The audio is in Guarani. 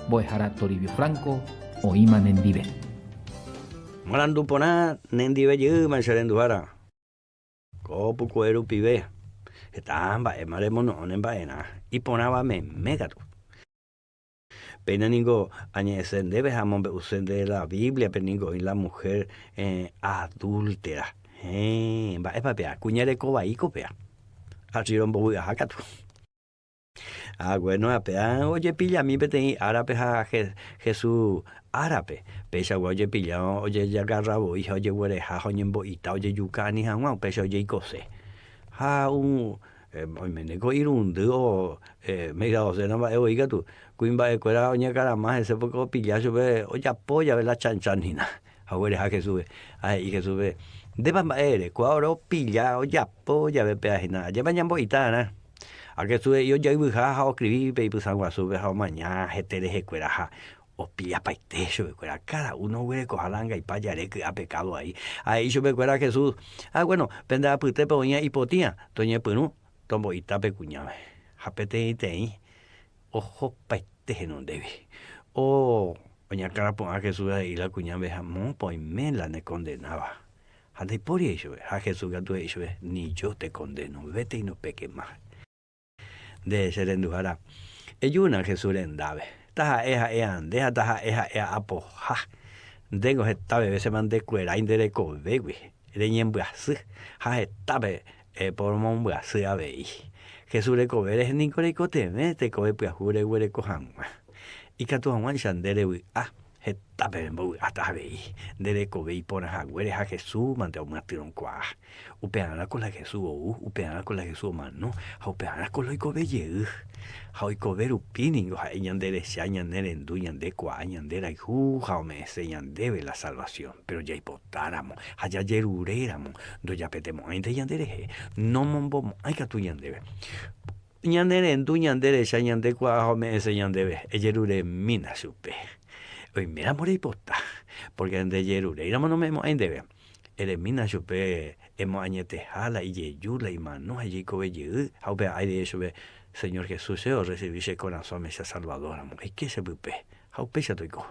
Mbo'ehára Toribio Franco oĩma nendive. Marandu porã nendive jeýma che renduhára. Ko pukue rupive heta mba'éma remono'õ ne mba'erã iporãva meme katu. Péina ningo añe'ẽse ndéve ha amombe'use nde la Bíbliape ningo oĩ la mujer adúltera. Héẽ, mba'épa péa? Kuña reko vaíko péa. Así rombovy'aha katu. Ha guéno, ha péa ojepillami peteĩ árape ha Jesús árape. Peichagua ojepilla ojejagarra voi ha ojeguereha ha oñembo'ita ojejuka ani hag̃ua upéicha ojeikose. Ha oiméne ko irundy o media docena mba'e voi katu, kuimba'ekuéra oñakarama hese pórke opilla chupe ojapo jave la chan chan hína. Ha oguereha Jesúspe, ha he'i Jesúspe, Ndépa mba'e ere, kóa ore opilla ojapo jave péva hína, ajépa ñambo'ita arã. Ha Jesús he'i ojayvyha ha oskrivi pe ipysã guasúpe ha omaña hete rehekuéra ha opillapaite chupekuéra, káda uno oguerekoha la angaipa jare ky'a pekádo ai. Ha he'i chupekuéra Jesús, Ha guéno, pende apytépe oĩva ipotĩa, toñepyrũ tombo'ita pe kuñáme. Ha peteĩteĩ Ohopaite henondégui. O, oñakãrapu'ã Jesús ha he'i la kuñáme, Ha moõpa oime la ne kondenáva? Ha ndaipóri he'i chupe. Ha Jesús katu he'i chupe, Ni yo te condeno, vete y no peques más. Nde, che renduhára, ejúna Jesús rendápe. Taha'e ha'éva nde ha taha'e ha'éva apoha. Ndéngo heta vevésema ndekuerái nde rekovégui, reñembyasy ha hetápe Eporomombyasy avei. Jesús rekove rehe niko reikotevẽ tekove pyahu reguereko hag̃ua. Ikatu hag̃uáicha nde revy'a, hetápe rembovy'áta avei. Nde rekove iporã haguére ha Jesús mante omyatyrõkuaa. Upearã ko la Jesús ou, upearã ko la Jesús omano, ha upearã ko la oikove jey. Ha oikove rupi ningo ha'e ñande recha, ñane rendu, ñande kuaa, ñande rayhu ha ome'ẽse ñandéve la salvación. Péro jaipotáramo ha jajeruréramo ndojapetemo'ãinte ñanderehe, nomombomo'ãi katu ñandéve. Ñane rendu, ñande recha, ñande kuaa ha ome'ẽse ñandéve, ejeruremína chupe. Oiméramo reipota, pórke ndejeruréiramo nome'ẽmo'ãi ndéve. Eremína chupe emoañeteha la ijeju, la imano ha ijeikove jey, ha upéva aire chupe, Señor Jesús, che orresivi che korasõme che Salvador ramo, eike che pype, ha upéicha toiko.